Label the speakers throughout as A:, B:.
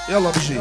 A: يلا بجي.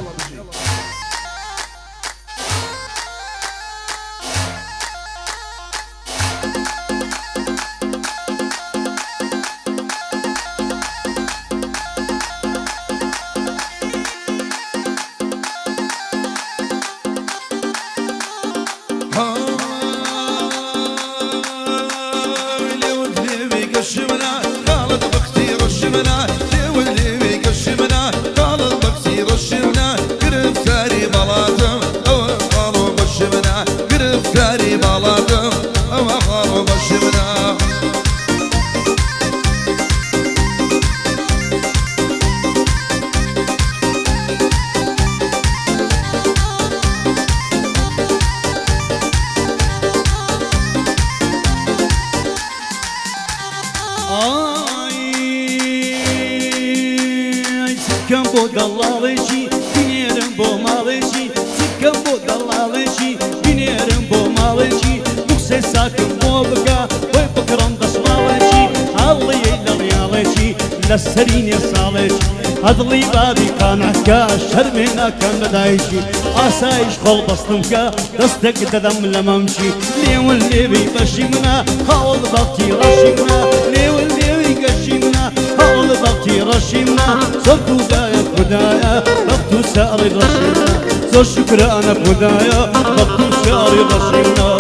B: سکم بۆ دەڵاڵێکی بینێرم بۆ ماڵێکی، سکم بۆ دەڵاڵێکی بینێرم بۆ ماڵێکی، دووسێ ساکم بۆ بکە بۆی بکڕم دەسماڵێکی، هەڵڵیەی لە ڕیاڵێکی لە سەرینێ ساڵێکی، هەدڵی بابی قانعکە شەرمێ ناکەم لە دایکی، ئاسایش خۆڵ بەستم کە دەستێک دەدەم لە مەمکی، لێون لێوی بەشی منە هەوڵ بەختی ڕەشی منە، لێون لێوی گەشی منە هەوڵ بەختی ڕەشی منە، زۆر خودایە خودایە بەخت و ساڕی ڕەشی منە، زۆر شوکرانە خودایە بەخت و ساڕی ڕەشی منە.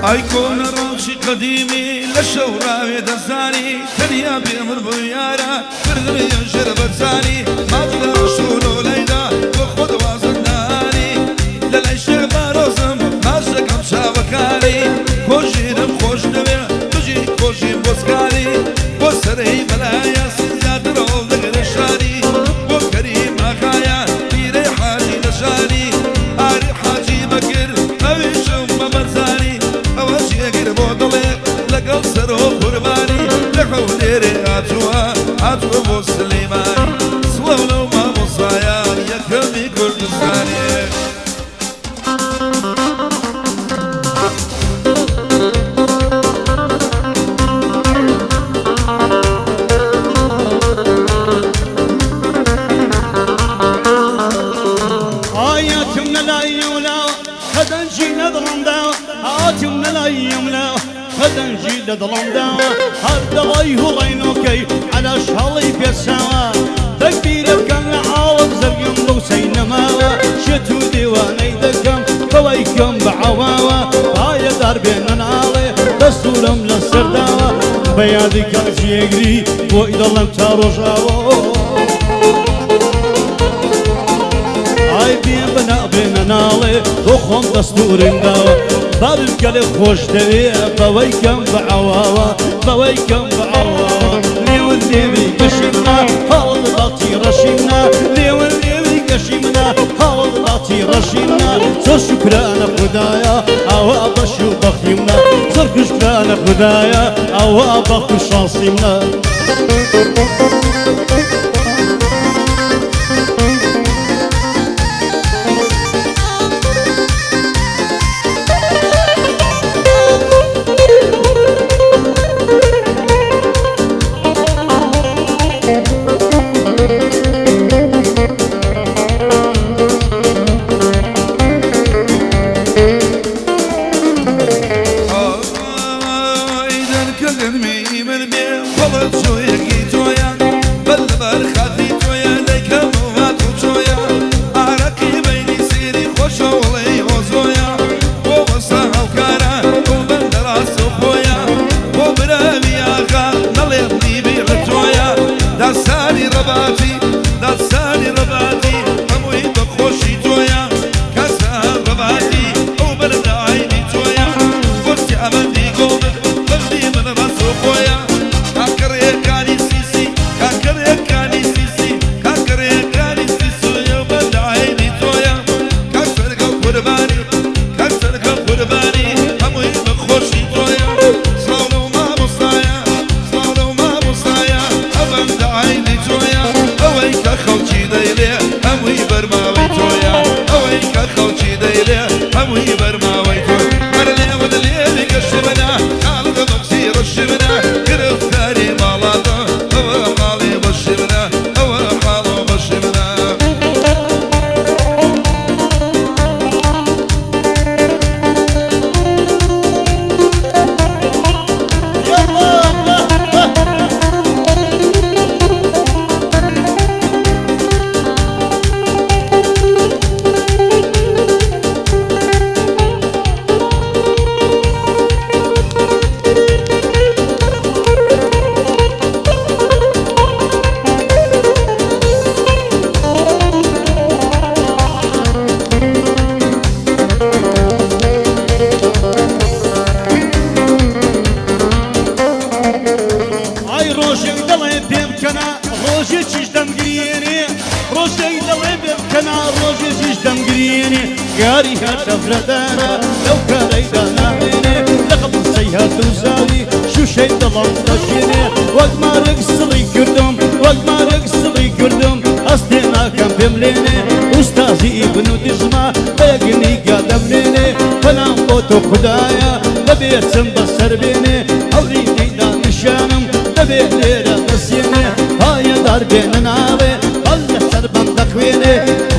A: ئای کۆنە ڕەوشی قەدیمی لە شەو ڕاوێ دەزانی، تەنیا بێمر بۆ یارە بردنیە ژێر بەرزانی، ماجدا شوونۆ لەیدا بۆ خۆت وازن نانی، لە لای شێخ بارۆزم ماچ دەکەم چاوەکانی، خۆشیرم خۆش دەوێ بژی خۆشیم بۆسکاری، بۆ سەرەی مەلایە زیاتر هەوڵ دەگرە شاری، بۆ کەریم ئاغایە پیرەی حاجی لەشانی، ئاری حاجی بەکر ئەویشم بە مەرزانی، ئەوە جێگر بۆ دڵێ لەگەڵ سەرۆ قوربانی، لە هەولێرێ هاتووە هاتووە بۆ سلەیمانی، سڵاو لەو مامۆسایە یەکەمی کوردستانی.
B: ئاياتم لەلای ولا خەدەنجی لە دڵمدا، هاتم لەلای ولا خەدەنجی لە دڵمدا، هەر دەڵی هوڕینۆکەی عەلاش هەڵی پێچاوە، تەکبیرە بکەم لە عاڵم زەرگم بەوسەی نەماوە، شێت و دێوانەی دەکەم بەوەی کەم بەعەواوە، پایەدار بێنە ناڵێ دەستورم لە سەرداوە، بە یادی کاک جێگری بۆی دەڵێم تا ڕۆژاوە. ئای بێ بەنا بێنە ناڵێ بۆ خۆم دەستورم داوە، بابم گەلێ خۆش دەوێ بەوەی کەم بەعەواوە، بەوەی کەم بەعەواوە، لێون لێوی گەشی منە هەوڵ بەختی ڕەشی منە، لێون لێوی گەشی منە هەوڵ بەختی ڕەشی منە، زۆر شوکرانە خودایە ئەوە بەش و بەختی منە، زۆر شوکرانە خودایە ئەوە بەخت و شانسی منە.
A: ئەمەندی گۆڵ بەردی من ڕاستۆ خۆیە، ئاکڕێکانی.
B: ڕۆژێکیش دەمگرێنێ، ڕۆژێک دەڵێ بێ بکەنا، ڕۆژێکیش دەمگرێنێ. گاری هەر تەفرەدارە لەو کارەیدا نامێنێ، لەگەڵ قسەی هەردوو زاوی شووشەی دڵم دەشێنێ. وەک مارێک سڵی کردم، وەک مارێک سڵی کردم، هەستێ ناکەم پێم لێنێ. ئوستازی ئیبن و دژمە بە یەک نیگا دەمنێنێ. پەنام بۆ تۆ خودایە دەبێ چم بەسەر بێنێ، هەوری دیدا نیشانم دەبێ لێرە دەسێنێ. پایەدار بێنە ناوێ بەڵ لەسەر بەم دەخوێنێ.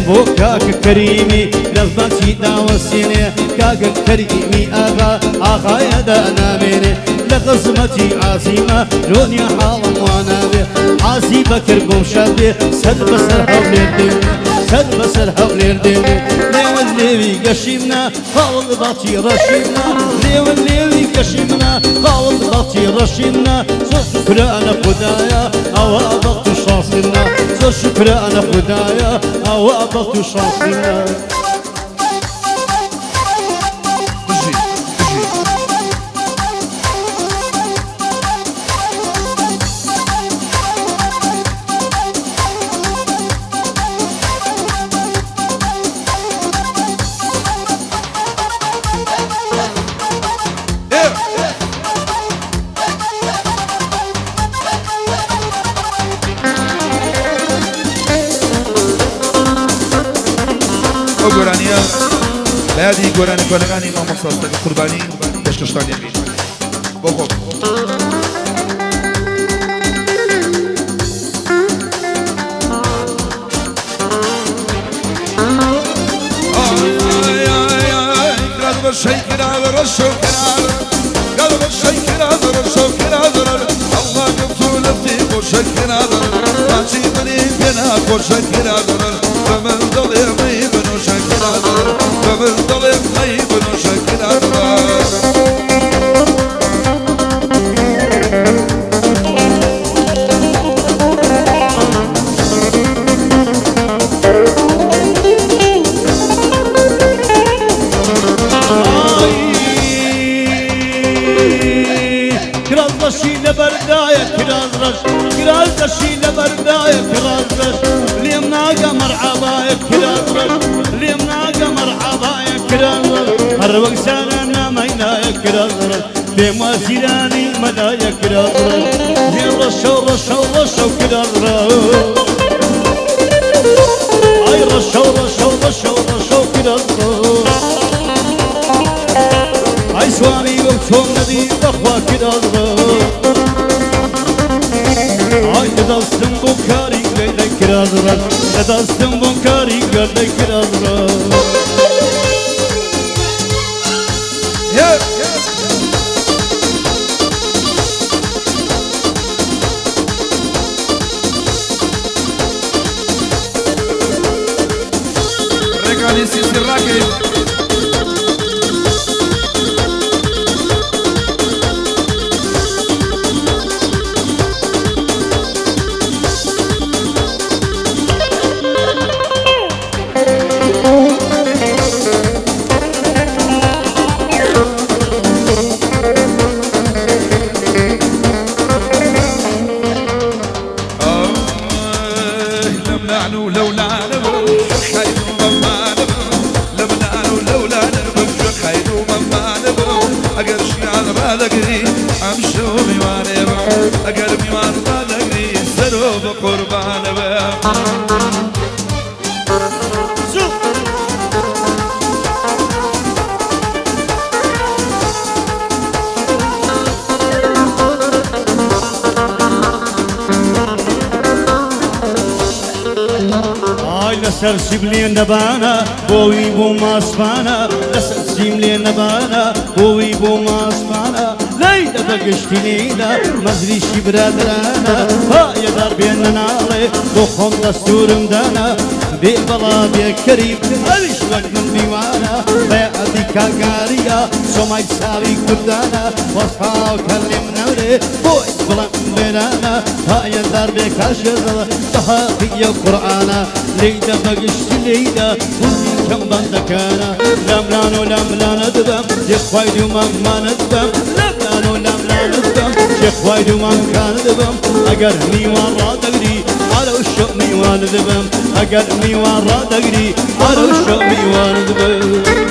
B: بۆ کاکە کەریمی لەزمەتی داوەسێنێ، کاکە کەریمی ئاغا ئاغایەدا نامێنێ. لە خزمەتی عازیمە دنیا حاڵم وانابێ، عازی بەکر بۆم شاد بێ، سەر بەسەر هەولێر دێنێ، سەر بەسەر هەولێر دێنێ. لێوە لێوی گەشیمنا خاوڵ باچی ڕەشیمنا، لێوە لێوی گەشیمنا خاوڵ باچی ڕەشیمنا. زۆر شوکرانە خودایە ئەوە بەخت و شانسیمنا، زۆر شوکرانە خودایە ئەوە بەخت و شانسیمنا.
A: بژی بژی. ئێ ئەو گۆرانیە لە یادی گۆرانی کۆنەکانی مامۆستا سەید قوربانی پێشکەشتان دەکەین. بۆ خۆم.
B: کراس ڕەشی لەبەردایە کراس ڕەش، کراس ڕەشی لەبەردایە کراس ڕەش. لێم ناگە مەرحەبایە کراس ڕەش، لێم ناگە مەرحەبایە کراس ڕەش. هەر وەک جاران نامەینایە کراس ڕەش، پێم وا جیرانی مەلایە کراس ڕەش. لێ ڕەشە و ڕەشە و ڕەشە و کراس ڕەش، ئای ڕەشە و ڕەشە و ڕەشە و ڕەشە و کراس ڕەش. ئای جوانی وەک تۆم نەدی بەخوا کراس ڕەش. ئای لە دەستم بۆ کاری گەردەی کراس ڕەش، لە دەستم بۆ کاری گەردەی کراس ڕەش.
A: ڕێکانی سیسی ڕاکەین. ڕادەگری ئەمشەو میوانێ بم، ئەگەر میوان ڕادەگری سەرۆ بە قوربانە بم.
B: ئای لەسەر سیم لێ نەبانە بۆوی بۆ ماسفانە، لەسەر سیم لێ نەبانە بۆوی بۆ ماسفانە. لەی لە بەگشتی لیلە مەزریشی برادرانە، پایەدار بێنە ناڵێ بۆ خۆم دەستورم دانا. بێ بەڵا بێکەری ئەویش وەک من میوانە، بەیعەتی کاگاریە سۆمای چاوی کوردانە. وەسپاو کە لێم نەورێ بۆی بڵێم وێرانە، پایەدار بێ کاشێزە بەهاقیە قورئانە. لێیدە بەگشتی لێیدە وزی کەم بەندەکانە، لەملان و لەملانە دەبم جێخوای دوومەمانە دەبم، لەملان و لەملانە دەبم جێخوای دوومەمکانە دەبم. ئەگەر میوان ڕادەگری ئەرە شەو میوان دەبم ئەگەر میوان ڕادەگری ئەرە شەو میوان دەبم.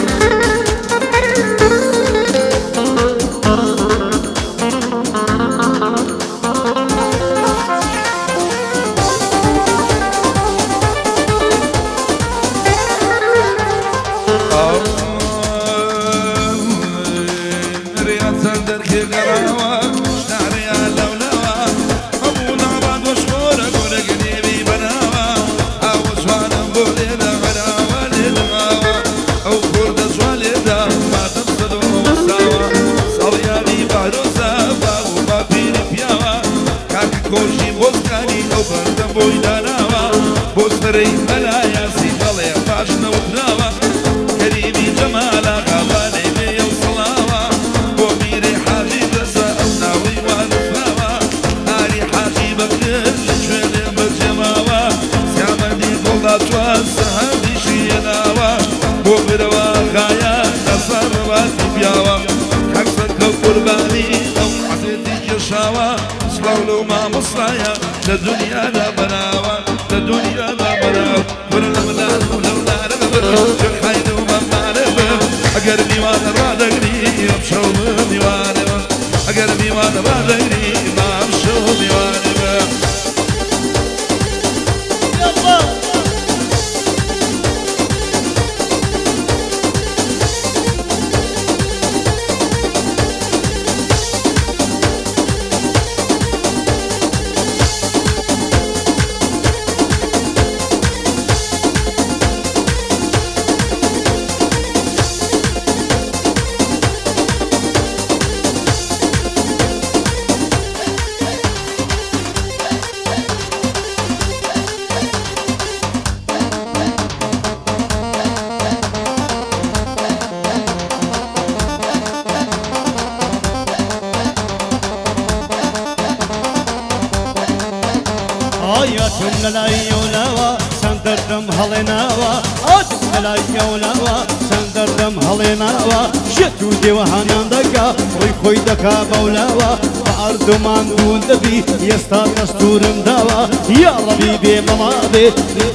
B: ئێستا دەستورم داوە یا ڕەبی بێ بەڵا بێ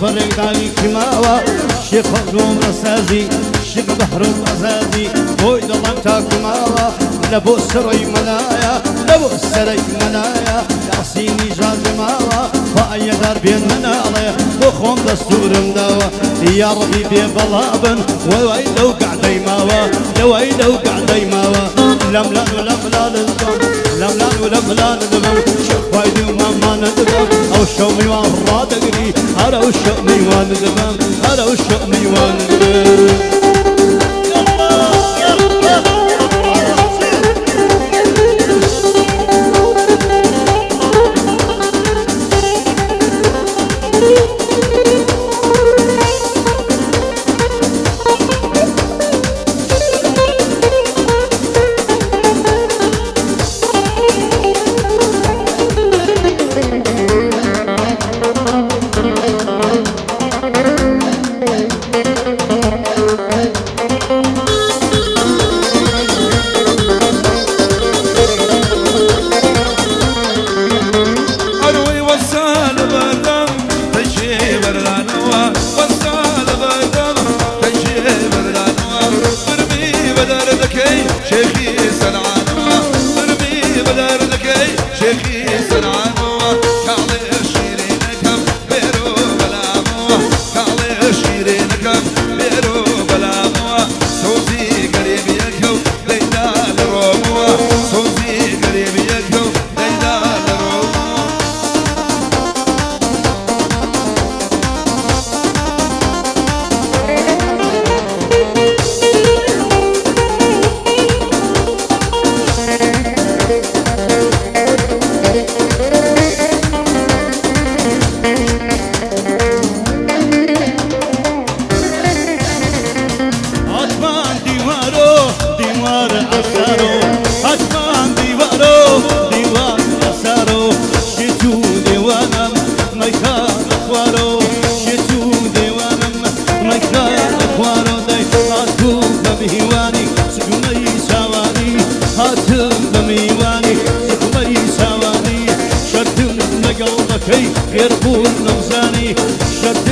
B: فەرێکدانی کماوە شێخ فەڕۆم ڕەسازی شێخ بەحرم ئازادی بۆی دڵم تاکماوە لە بۆ سەرەی مەلایە لە بۆ سەرەی مەلایە یاسینی ژازماوە پایەدار بێن مناڵێ بۆ خۆم دەستورم داوە یا ڕەبی بێ بەڵا بن وای لەو قعدەی ماوە لەوای لەو قعدەی ماوە لەم لان و لەم لان لەم لان و لەم لان دەبم شەخوای دوومامان دەبم ئەو شەو میوان ڕادەگری هەر ئەو شەو میوان دەبم هەر ئەو شەو میوان دەبم.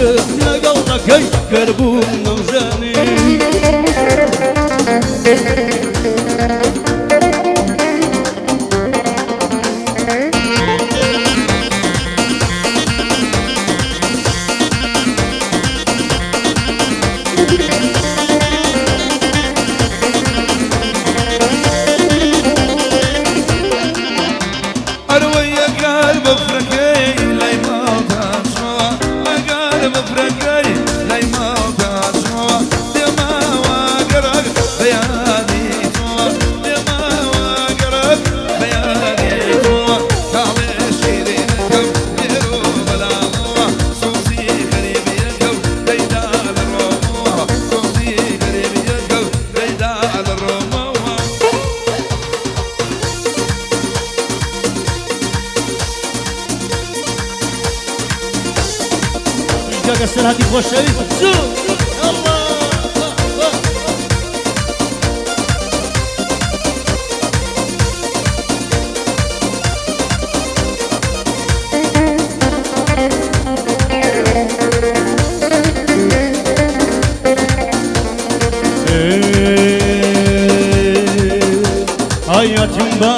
B: چم لەگەڵ دەکەی گەربووم نەمزانی. سەرهاتی خۆشەویست زوو الله. هاتم بە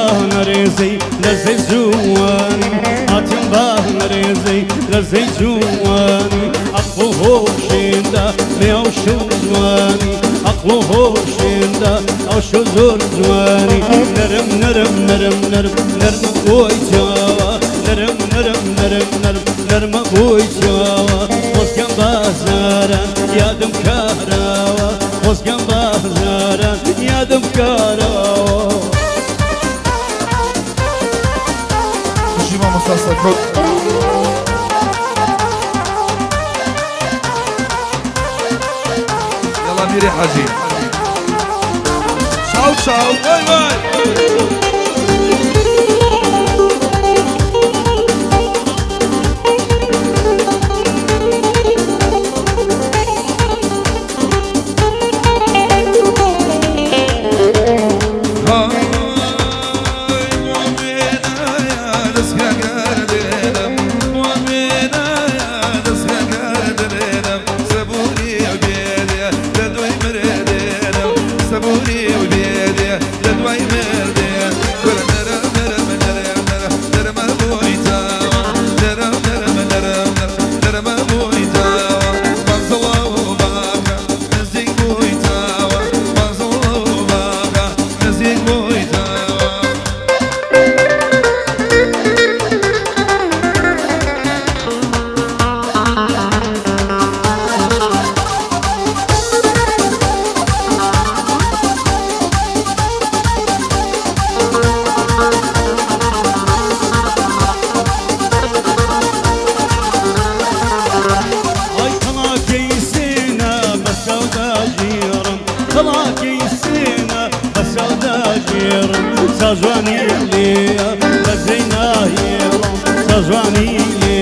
B: رێزەی لە زووانی، هاتم بە رێزەی لە زووانی، عەقڵ و هۆشێندا لێ شو جوانی، عەقڵ و هۆشێندا ئەو شو زۆر جوانی. نەرم نەرم نەرم نەرم نەرمە بۆی چاوە، نەرم نەرم نەرم نەرم نەرمە بۆی چاوە. خۆزگەم بازاران یادم کاراوە، خۆزگەم بازاران یادم کاراوە.
A: مامۆستا سەرکەوت. يلا ميري حاجي شاو شاو باي باي.
B: سازوانی لێ بەزەی ناهێڵم، سازوانی لێ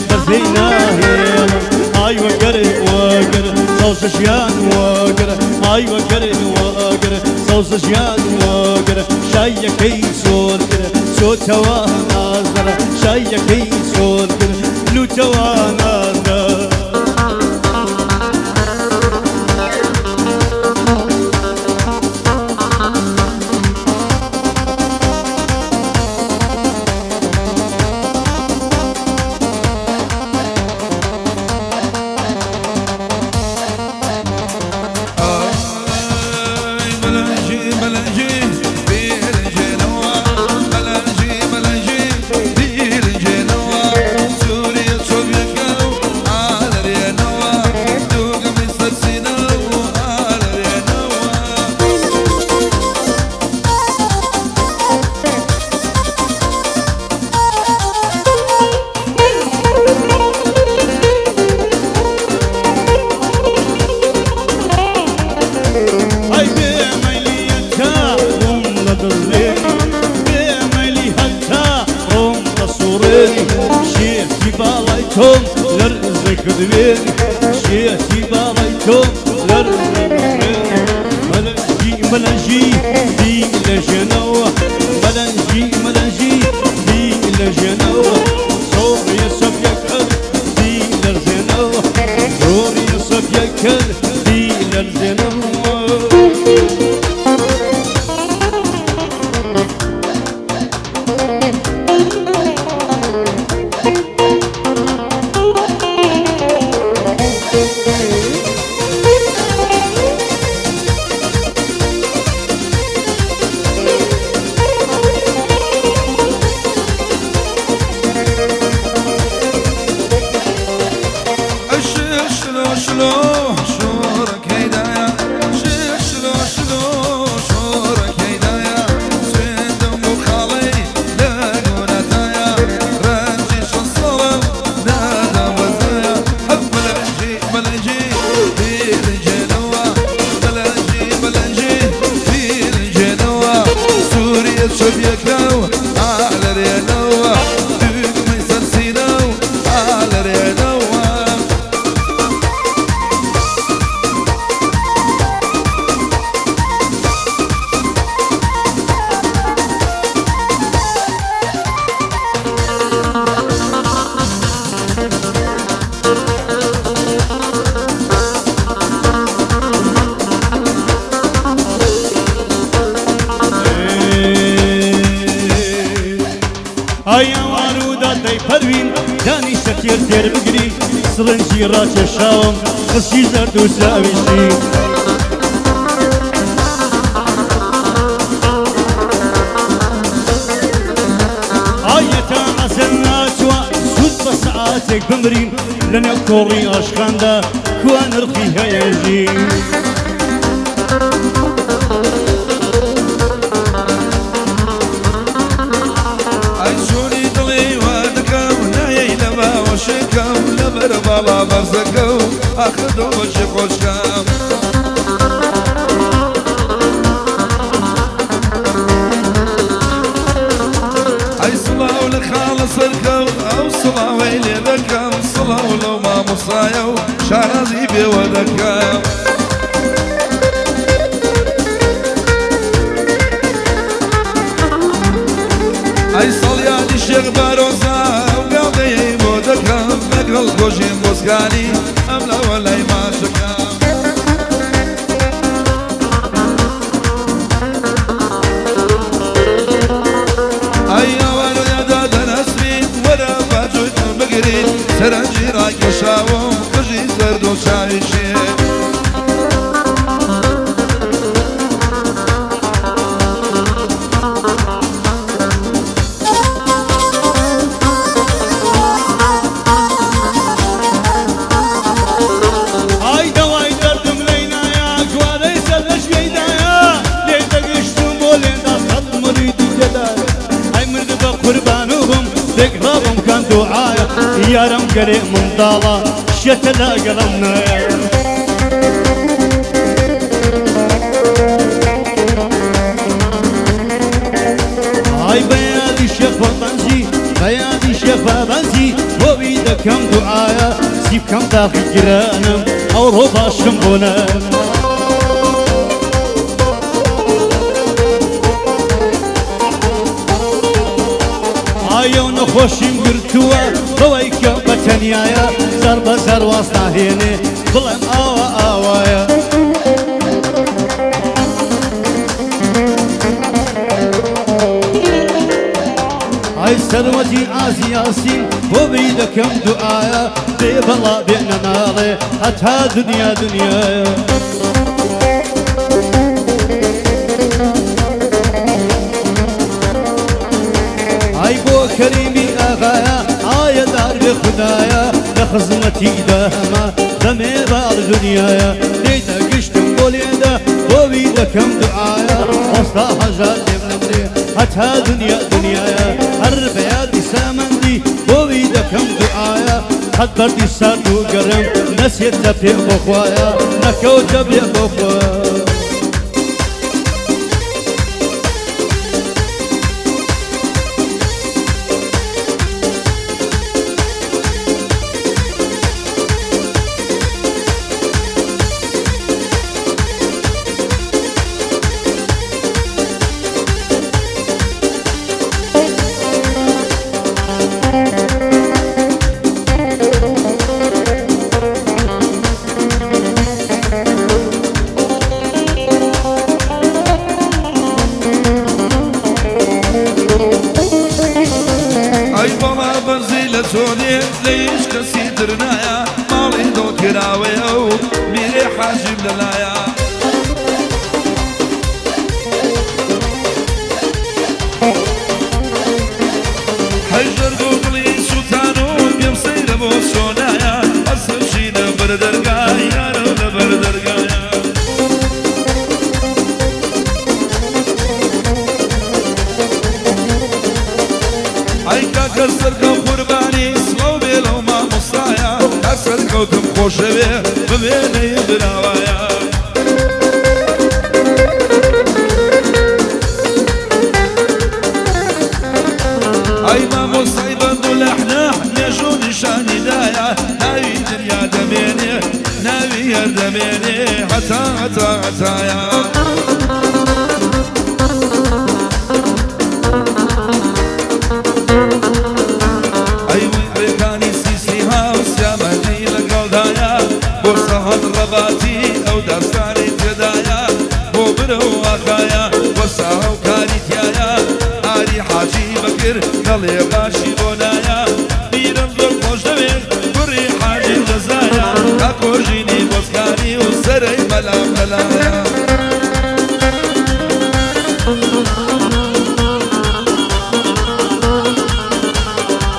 B: بەزەی ناهێڵم. ئای وەگەر وەگەر سەوزە ژیان وەگەر، ئای وەگەر وەگەر سەوزە ژیان وەگەر. شایەکەی زۆر کرد چۆتەوە نازدەرە، شایەکەی زۆر کرد لوتەوە نازدەرە. تۆم لەرزە کردوێنی، شێتی باڵای تۆم لەرزە کردوێنی. مەلەنجی مەلەنجی بی لە ژێنەوە، مەلەنجی مەلەنجی بی لە ژێنەوە. سۆڕیە سەفیەکە بی لەرزێنەوە، هاوار و دادەی پەروین دانیشتە تێر تێر بگرین سڵنجی ڕاکێشاوم قژی زەرد و چاویشی. ئایەتا عەزەل ناچوە سوود بە سەعاتێک بمرین لەنێو کۆڕی ئاشقاندا کوا نرخی هەیە ژین.
A: ئەی چۆنی دڵی وا دەکەم نایەی لە باوەشێکم لەبەر باڵا بەرزەکەم ئاخر دڵبەشی خۆشکەم. ئەی سڵاو لە خاڵە سەرکەم ئەو سڵاوەی لێ دەکەم سڵاو لەو مامۆستایە و شانازی پێوە دەکەم. ئەی ساڵیادی شێخ بارۆزا ئەو گاڵتەیەی بۆ دەکەم لەگەڵ گۆژین بۆسکانی ئەم لاوە لای ماچەکەم. ئەی ئاوارۆیا دادە نەسرین وەرە با جووی دڵ بگرین سەرنجی ڕاکێشاوم قژی زەرد و چاوی شین.
B: ئای دەوای دەردم لەینایە گوارەی سەر لە ژوێیدایە لێ دەگەشتم بۆ لێندا سەد مریدی تێدایە ئەی مرد بە قوربان و بم دێکڕابم کەن دوعایە یارم گەرێ منداڵە شێتە لەگەڵم نایە. ئای بەیادی شێخ بەبەنجی بەیادی شێخ بەبەنجی بۆوی دەکەم دوعایە چی بکەم داخی گرانم ئەوڕۆ باشم بۆ نایە. ئایە و نەخۆشیم گرتووە بەوەی کە بە تەنیایە زار بە زار واز ناهێنێ بڵێم ئاوا ئاوایە. ئای سەروەتی ئازی یاسین بۆ بی دەکەم دوعایە بێ بەڵا بێ نەماڵێ هەتا دنیا دنیایە. ئای بۆ کەریمی ئاغایە ئایا دار بێ خودایە لە خزمەتیدا هەمە دەمێ باڵ دنیایە لێی دەگەشتم بۆ لێدا بۆوی دەکەم دوعایە وەستا هەژار لێم نەمرێ هەتا دنیا دنیایە هەر بەیادی سامەندی بۆوی دەکەم دوعایە قەت بەردی سارد و گەرم نەچێتە پێ بۆ خوایە نەکەوتە بێ بۆ خوایە.
A: ئەی بەڵا بەرزی لە چۆنێ لە هیچ کەسی تر نایە ماڵی دڵ کراوەیە و میرێ حاجیم لەلایە. هەی ژەرگ و دڵی سووتان و پێم سەیرە بۆ سۆنایە ئەسەرشی لەبەر دەرگای یارە و لەبەر دەرگایە. ئەی کاکە سەرکەم قوربانی سڵاو بێ لەو مامۆستایە تا سەرکەوتم خۆشەوێ ببێنەی براوایە. ئەی مامۆستای بەند و لەحناح مێژوو نیشانی دایە ناوی دنیا دەمێنێ ناوی هەر دەمێنێ هەتا هەتا هەتایە. ئەی ڕێکانی سیسی هاو سیامەندی لەگەڵدایە بۆ سەهەند ڕەباتی ئەو داستانی تێدایە بۆ برە و ئاغایە وەسا هاوکاری تایە ئاری حاجی بەکر دەڵێ باشی بۆ نایە. مەلایە.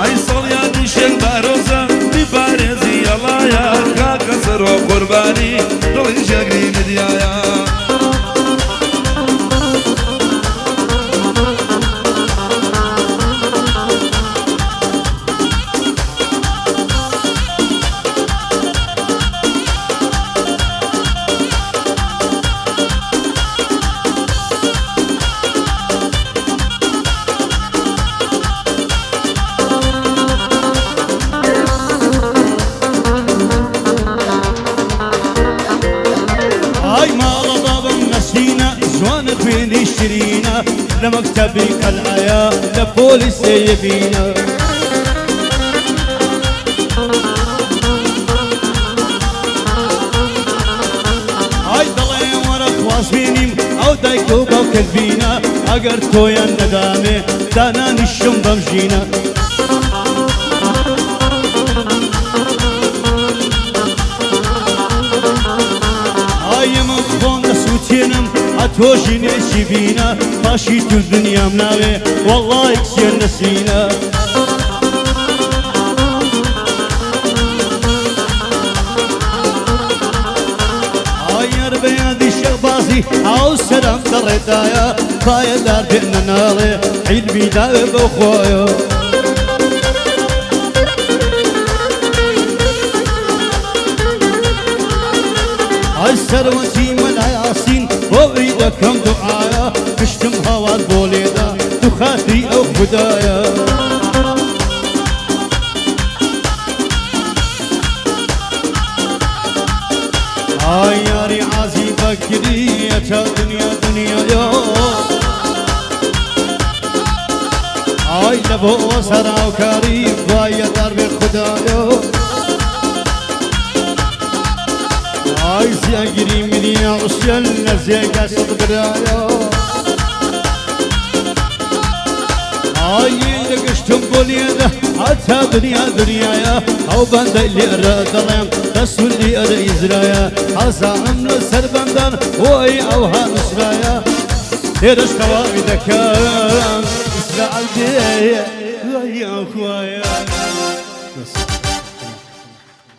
A: ئەی ساڵیادی شێخ بارۆزە بپارێزی یەڵایە، کاکە سەرۆ قوربانی دڵی جێگری میدیایە.
B: ئای ماڵە بابم نەسرینە جوانە خوێنی شیرینە لە مەکتەبی قەلعەیە لە پۆلی سێیەبینە. ئای دەڵێ وەرە خوازبینیم ئەو دایک و باوکت بینە، ئەگەر تۆیان نەدامێ دانانیشم بەم ژینە. ئای من خۆم دەسووتێنم ئەتۆ ژینێکی بینە، پاشی تو دنیام ناوێ وەڵڵای کچێ نەسینە. ئایەر بەیادی شەبازی ئەو سەرم دەڕێدایە، پایەدار بێنە ناڵێ عیلمی داوێ بەو خۆیە. ئای سەروەتی مەلای ئاسین بۆ وی دەکەم دوعایە، پشتم هاوار بۆ لێدا تو خاتری ئەو خودایە. ئای یاری عازی بەکریە تا دنیا دنیایە، ئای لە بۆ سەراوکاری وایە دار بێ خودایە. ئای زیاگیری منی عوسیەن لە زێگا سەد برایە. ئای لە گەشتم بۆ لێرە هەتا دنیا دنیایە، ئەو بەندەی لێرە دەڵێم دەسول لێرە ئیزرایە، حەزانم لەسەر بەندان وەی ئەوها نووسرایە، لێرەش تەواوی دەکەم ئیسرائیل دێ خوایە.